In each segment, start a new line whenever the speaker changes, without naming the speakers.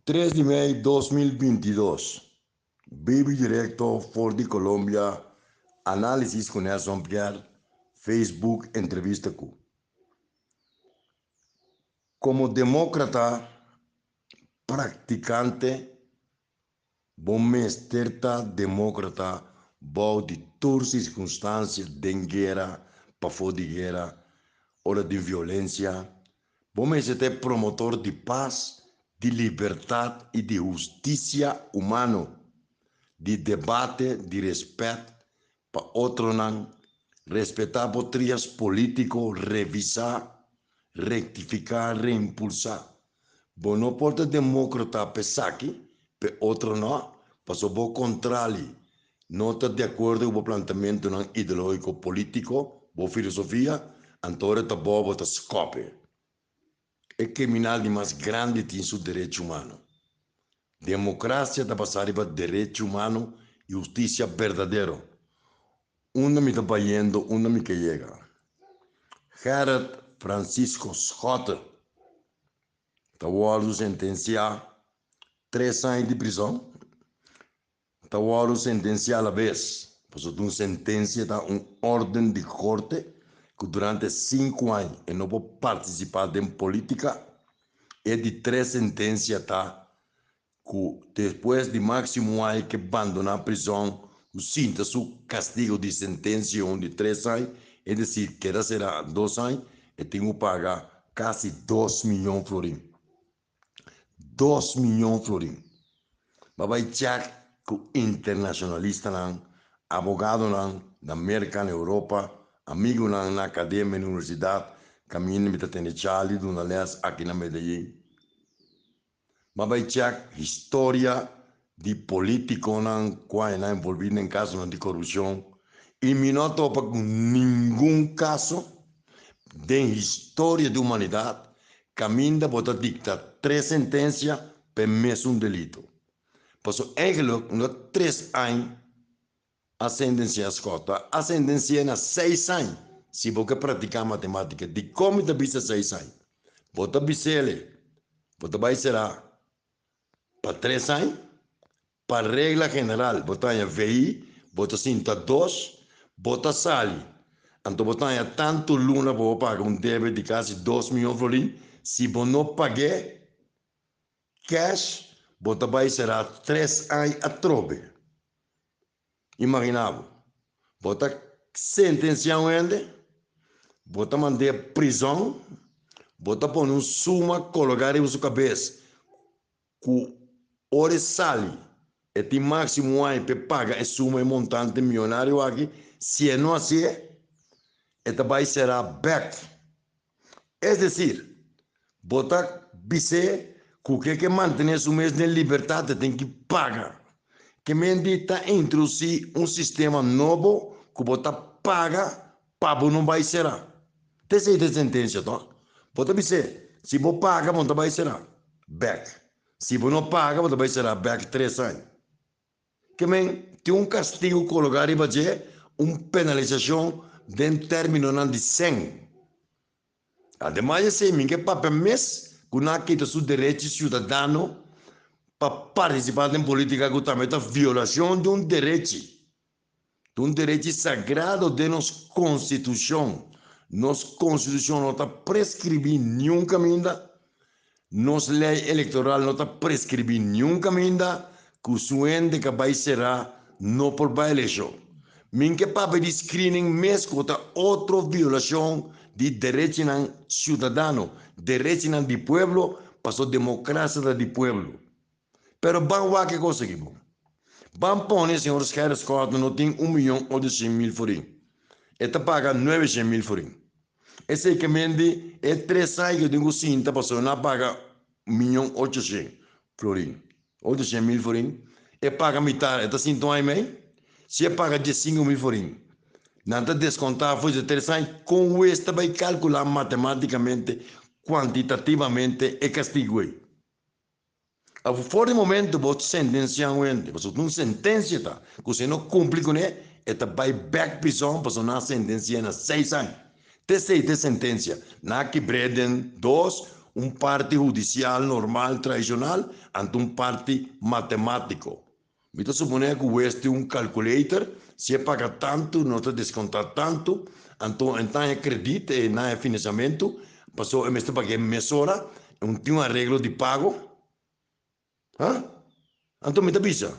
3 di mei 2022, Baby Directo for di Colombia, Análisis ku Nelson Pierre, Facebook entrevista ku. Komo demókrata praktikante, bo mester ta demókrata bou di tur sirkunstansia den guera, pafó di guera, ora tin violensia. Bo mester ta e promotor di pas, di libertat i di hustisia humano, di debate, di respèt pa otronan, respetá bo trias polítiko, revisá, rektifiká, reimpulsá. Bo no por ta demókrata p'esaki, p'e otro nò, pasobra bo kontrali no ta di akuerdo ku bo plantamentunan ideológiko polítiko, bo filosofia, anto ora ta bo bo ta skòp'e. E kriminal di mas grandi tin su derecho humano. Demokrasia ta basá riba derecho humano i hustisia berdadero. Unda mi ta bayendo, unda mi ke yega? Gerrit Francisco Schotte ta wòrdu sentensiá tres aña di prizòn. Ta wòrdu sentensiá alabes, pasobra un sentensia ta un órden di korte ku durante sinku aña e no por partisipá den polítika. E di tres sentensia ta ku despues di máksimo un aña ke bandoná prizòn ku sinta su kastigu di sentensia un di tres aña, es desir keda será dos aña, e tin ku paga kasi dos miyon florin. 2 miyon florin. Bo a bai check ku internashonalistanan, abogadonan na Merka, na Europa, amigunan na akademia na universidat, kaminda mi ta tene Charlie duna les aki na Medellin. Bo a bai check historia di politikonan ku a nan envolvi den kasonan di korupshon i mi no a topa ku ningun kaso den historia di humanidat kaminda bo ta dikta tres sentensia pa e mesun delito. Pasobra eigenlijk no tres aña a sentensiá Scott, a sentensi'é na seis aña si bo ke praktiká matemátika. Dikon mi ta bisa seis aña? Bo ta bis'el, bo ta bai será pa tres aña, pa regla general bo ta haña VI, bo ta sinta dos, bo ta sali, anto bo ta haña tantu luna pa bo paga un debe di kasi 2 miyon florin, si bo no pag'é cash, bo ta bai será 3 aña atrobe. Imaginá bo, bo ta sentensiá un hende, bo ta mand'é prizòn, bo ta pone un suma kologá riba su kabes ku ora e sali e tin máksimo un aña pa e paga e suma, e montante miyonario aki, si e no hasié, e ta bai será bèk. Es desir, bo ta bis'é ku ke ke mantené su mes den libertat e tin ki paga. Ke menti ta introdusí un sistema nobo ku bo ta paga pa bo no bai será. Ta esei ta e sentensia to. Bo ta bis'é, si bo paga bo no ta bai será bèk. Si bo no paga bo ta bai será bèk tres aña. Ke men tin un kastigu kologá riba dje, un penalisashon den términonan di sèn. Ademas di esei, mi ke papia mes ku nan a kita su derechi siudadano pa partisipá den polítika ku tambe ta violashon di un derechi, di un derechi sagrado den nos konstitushon. Nos konstitushon no ta preskribí niun kaminda, nos lei elektoral no ta preskribí niun kaminda ku su hende ka bai será no por bai elekshon. Min ke papia di screening mes ku ta otro violashon di derechinan siudadano, derechinan di pueblo, paso demokrasia ta di pueblo. Pero ban wak e kos aki bon. Ban pone señor Scherreschouten no tin 1.800.000 forin. E ta paga 900.000 forin. Esei ke men di e tres aña ku tin ku sinta pasobra nan a paga 1.800.000 florin, 800.000 florin, e paga mitar e ta sinta un aña i mei. Si e paga 15.000 florin, nan ta deskontá for di tres aña. Kon wes ta bai kalkulá matematikamente, kuantitativamente e kastigu ei? Afo for di momento bo sentensiá un hende, pasobra un sentensia ta ku si e no kumpli kuné e ta bai bèk prizòn pasobra nan a sentensi'é na seis aña. Te esei ta e sentensia. Nan a kibr'é den dos. Un parti hudisial normal, tradishonal, anto un parti matemátiko. Mi ta suponé ku wes tin un calculator, si e paga tantu, nos ta deskontá tantu, anto e ta haña kredit, e na haña finansiamentu, pasobra e mester pag'é mesora, tin un areglo di pago. Ha? Anto mi ta bisa,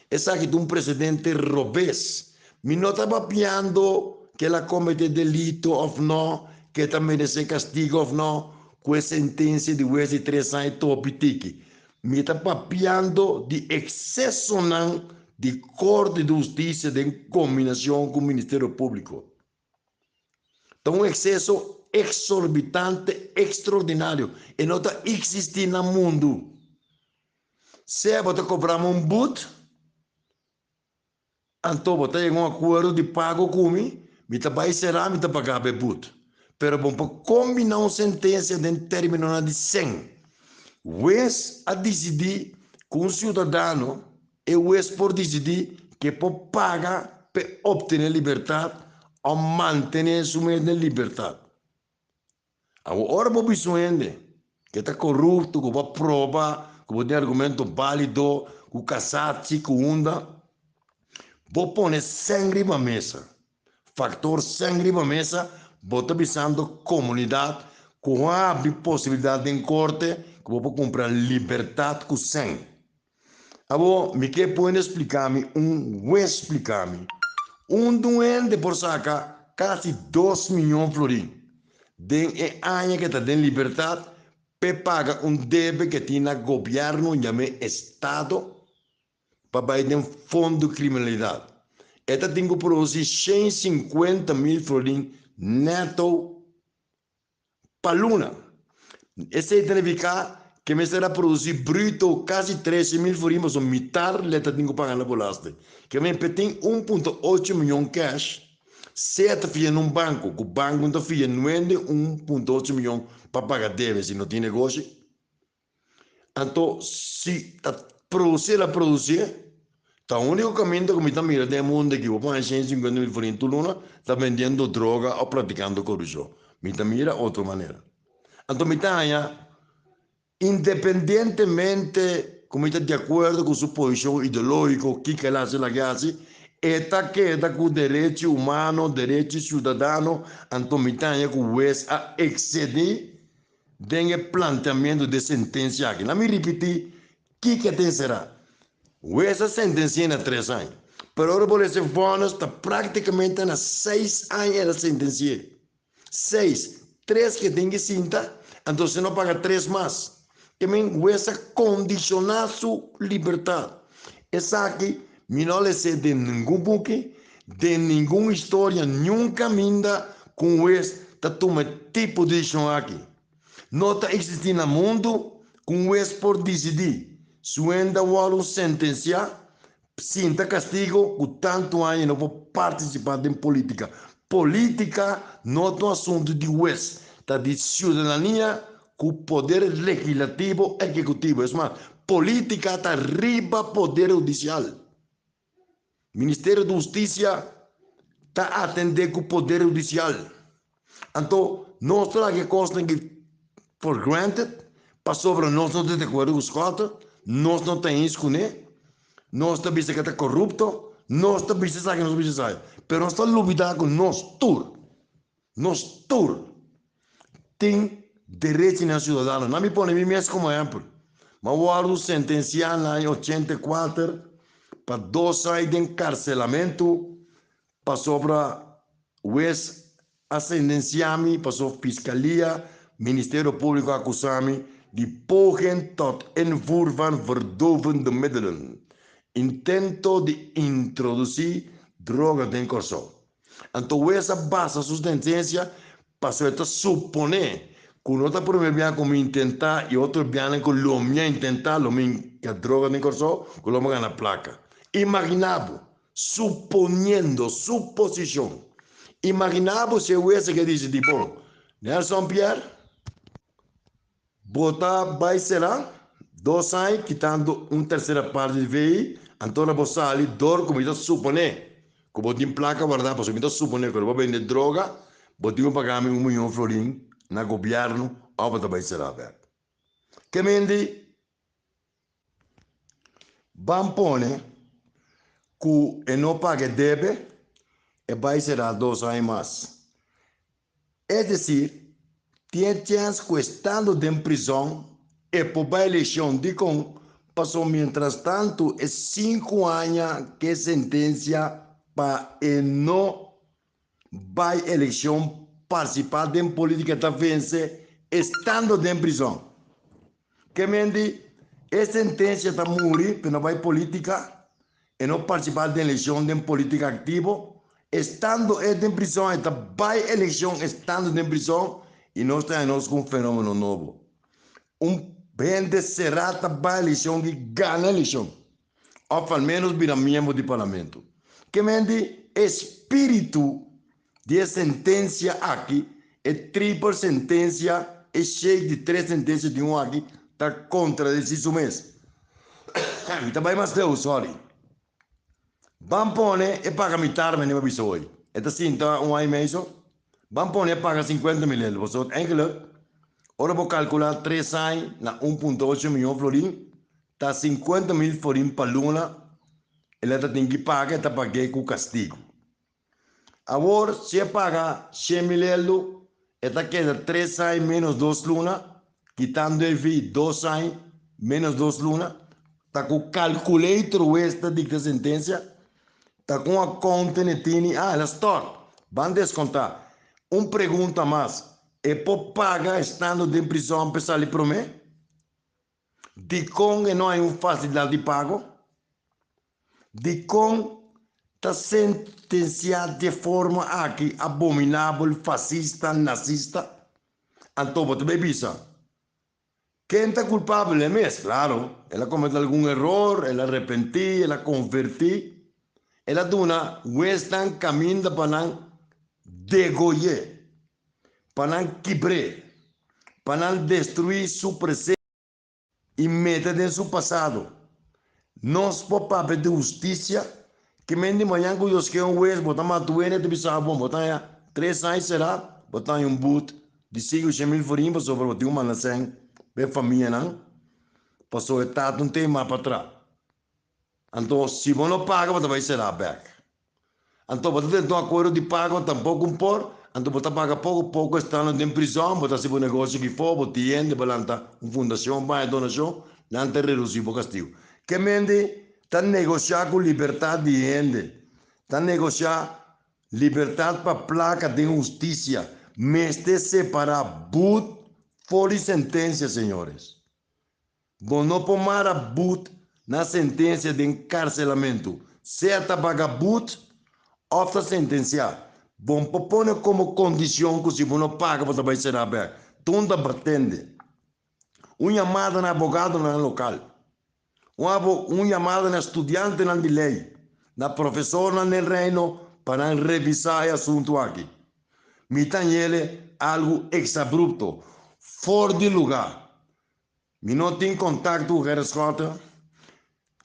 esaki ta un presedente robes. Mi no ta papiando ku el a kometé delito òf no, ku e ta meresé kastigo òf no, ku e sentensia di wes di tres aña i topi tiki. Mi ta papiando di eksesonan di Korte di Hustisia den kombinashon ku Ministerio Públiko. Ta un ekseso eksorbitante, ekstraordinario. E no ta eksistí na mundu. Sea bo ta kobra mi un but, anto bo ta yega un akuerdo di pago ku mi, mi ta bai será, mi ta paga bo e but. Pero bo por kombiná un sentensia den términonan di sèn. Wes a disidí ku un siudadano, e wes por disidí ku e por paga pa e optené libertat òf mantené su mes den libertat. Awor ora bo bisa un hende ke ta korupto, ku bo a proba, ku bo tin argumento bálido, ku kasá, ku unda, bo pone sèn riba mesa, faktor sèn riba mesa, bo ta bisando komunidat ku habri posibilidat den korte ku bo por kumpra libertat ku sèn. Awor mi ke pone splika mi un wes splika mi. Un un hende por saka kasi dos miyon florin den e aña ke ta den libertat p'e paga un debe ke tin na gobièrnu yam'é estado pa bai den fondo kriminalidat. E ta tin ku produsi 150.000 florin nèto pa luna. Esei ta nifiká ke mester a produsí bruto kasi 13.000 florin pasobra mitar le ta tin ku paga na belasting. Ke men pe tin 1.8 miyon cash, sea ta fia na un banko, ku banko no ta fia nuende 1.8 miyon pa paga debe si no tin negoshi. Anto si ta produsí el a produsí, ta úniko kaminda ku mi ta mira den e mundu aki bo por haña 150.000 florin tur luna ta bendiendo droga òf praktikando korupshon. Mi ta mira otro manera. Anto mi ta haña independientemente ku mi ta di akuerdo ku su posishon ideológiko, kiko el hasi loke hasi, e ta keda ku derechi humano, derechi siudadano, anto mi ta haña ku wes a eksedí Den e planteamentu di e sentensia aki, laat mi ripití kiko ta enserá. Hues a sentensi'é na tres aña, pero ora bo lesa e vònis ta práktikamente na seis aña el a sentensi'é. Seis, tres ke tin ki sinta, anto si no paga tres mas. Ke men hues a kondishoná su libertat. Esaki mi no a les'é den ningun buki, Den ningun historia niun kaminda ku un hues ta tuma e tipo di desishon aki. No ta eksistí na mundu ku un hues por disidí si un hende a wòrdu sentensiá sinta kastigo ku tantu aña no por partisipá den polítika. Polítika no ta un asuntu di hues, ta di siudadania ku poder legislativo ehekutivo. Es mas, polítika ta riba poder hudisial. Ministerio di Hustisia ta atendé ku poder hudisial. Anto nos ta laga e kosnan aki for granted pasobra nos no ta di akuerdo ku Schotte, nos no ta eens kuné, nos ta bisa ku e ta korupto, nos ta bisa esaki, nos ta bisa esaki. Pero nos ta lubidá ku nos tur, nos tur tin derechinan siudadano. Nan mi pone mi mes komo ehèmpel. Mi a wòrdu sentensiá na aña 84 pa dos aña den karselamentu pasobra wes a sentensiá mi pasobra fiskalia, Ministerio Públiko a akusá mi di poging tot invoer van verdovende middelen, intento di introdusí droga den Kòrsou. Anto wes a basa su sentensia pasobra e ta suponé ku no ta promé bia ku mi intentá i otro bianan ku lo mi a intentá lo mi hinka droga den Kòrsou ku lo mi a gana plaka. Imaginá bo, suponiendo, suposishon, imaginá bo si e wes a ke disidí, bon, Nelson Pierre, Bo ta bai sera dos aña kitando un tersera parti di VI, anto ora bo sali dor ku mi ta supone ku bo tin plaka wardá pasobra mi ta supone ku ora bo bende droga bo tin ku paga mi un miyon florin na gobièrnu. òf bo ta bai será bèk. Ke men di, Ban pone ku e no paga e debe, e bai será dos aña mas. Es desir, tin e chèns ku estando den prizòn e por bai elekshon. Dikon? Pasobra mientrastantu e sinku aña ku e sentensia pa e no bai elekshon partisipá den polítika ta vense estando den prizòn. Ke men di e sentensia ta muri pa e no bai polítika, e no partisipá den elekshon den polítika aktivo, estando e den prizòn e ta bai elekshon estando den prizòn i nos ta haña nos ku un fenómeno nobo. Un hende será ta bai elekshon i gana elekshon. Òf al ménos bira miembro di parlamento. Ke men di e spiritu di e sentensia aki, e triple sentensia, e shake di tres sentensia di un aki, ta kontradesí su mes. Mi ta bai mas leu, sorry. Ban pone e paga mitar mene pa bisa hoy. E ta sinta un aña i mei so. Ban pone e paga sinkuenta mil euro. Pasobra eigenlijk, ora bo kalkulá tres aña na 1,8 mion florin, Ta 50.000 forin pa luna el a ta tin ki paga, e ta pag'é ku kastigu. Awor si e paga 100.000 eldo, e ta keda tres aña ménos dos luna, kitando e vi dos aña ménos dos luna, ta ku calculator wes ta dikta sentensia, ta ku un accountant e tini, ah el a stòrt, ban deskontá. Un pregunta mas, e por paga estando den prizòn pa e sali promé? Dikon e no hay un fasilidat di pago? Dikon ta sentensiá di e forma aki abominabel, fasista, nazista? Anto bo ta bay bisa, Ken ta kulpabel? E mes? Klaro, el a komete algun eror, el a repentí, el a konvertí, el a duna huesnan kaminda pa nan degoy'é, pa nan kibr'é, pa nan destruí su presente i mete den su pasado. Nos por papia di hustisia, ki men di mañan ku Dios ke un hues, bo ta mata un hende, ta bisa bo, bo ta haña tres aña será, bo ta haña un but di sinku shen mil forin pasobra bo tin un manda sèn pa e famianan, pasobra e tata un tema pa tra. Anto si bo no paga bo ta bai será bèk. Anto bo ta tene un akuerdo di pago tampoco un por, anto bo ta paga poco poco estando den prizon, bo ta hasi bo negoshi aki for, bo tin hende, bo lanta un fundacion pa haña donacion, nan ta reduci bo castigo. Ke mente ta negocia cu libertad di hende, ta negocia libertad pa placa den husticia, mester separa but for di sentencia, señores. Bo no por mara but na sentensia den karselamentu, sea ta paga but òf ta sentensiá. Bo por pone komo kondishon ku si bo no paga bo ta bai será bèk. Tun ta batende. Un yamada na abogadonan lokal. Un abo un yamada na studiantenan di lei, na profesornan den Reino pa nan revisá e asuntu aki. Mi ta ñele algu eksabrupto, for di lugá. Mi no tin kontakto ku Gerrit Schotte.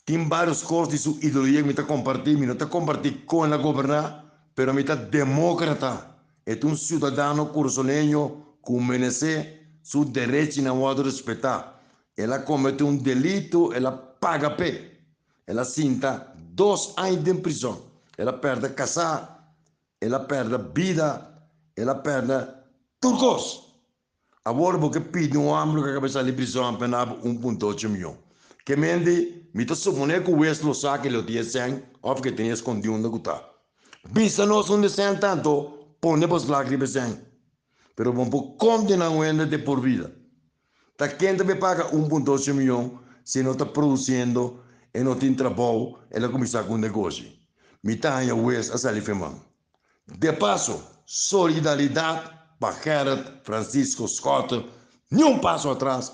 Tin vários kos di su ideologia ku mi ta kompartí. Mi no ta kompartí kon el a goberná, pero mi ta demókrata. E ta un siudadano kurasoleño ku menesé su derechinan wòrdu respetá. El a kometé un delito, el a paga p'e. El a sinta dos aña den prizòn. El a pèrdè kasá, el a pèrdè bida, el a pèrdè tur kos. Awor bo ke pidi un homber ku a kaba di sali prizòn pena bo 1,8 mion. Ke mente, mi ta suponé ku wes lo sa ke lo tin e sèn òf ke tin e skondí unda ku ta. Bisa nos unda e sèn ta anto pone bo slag riba e sèn. Pero bo no por kondená un hende te por vida. Ta ken ta bay paga 1,8 mion si e no ta produsiendo, e no tin trabou, el a kuminsá ku un negoshi? Mi ta haña wes a sali feman. De paso, solidaridat pa Gerrit Francisco Schotte, ni un paso atras.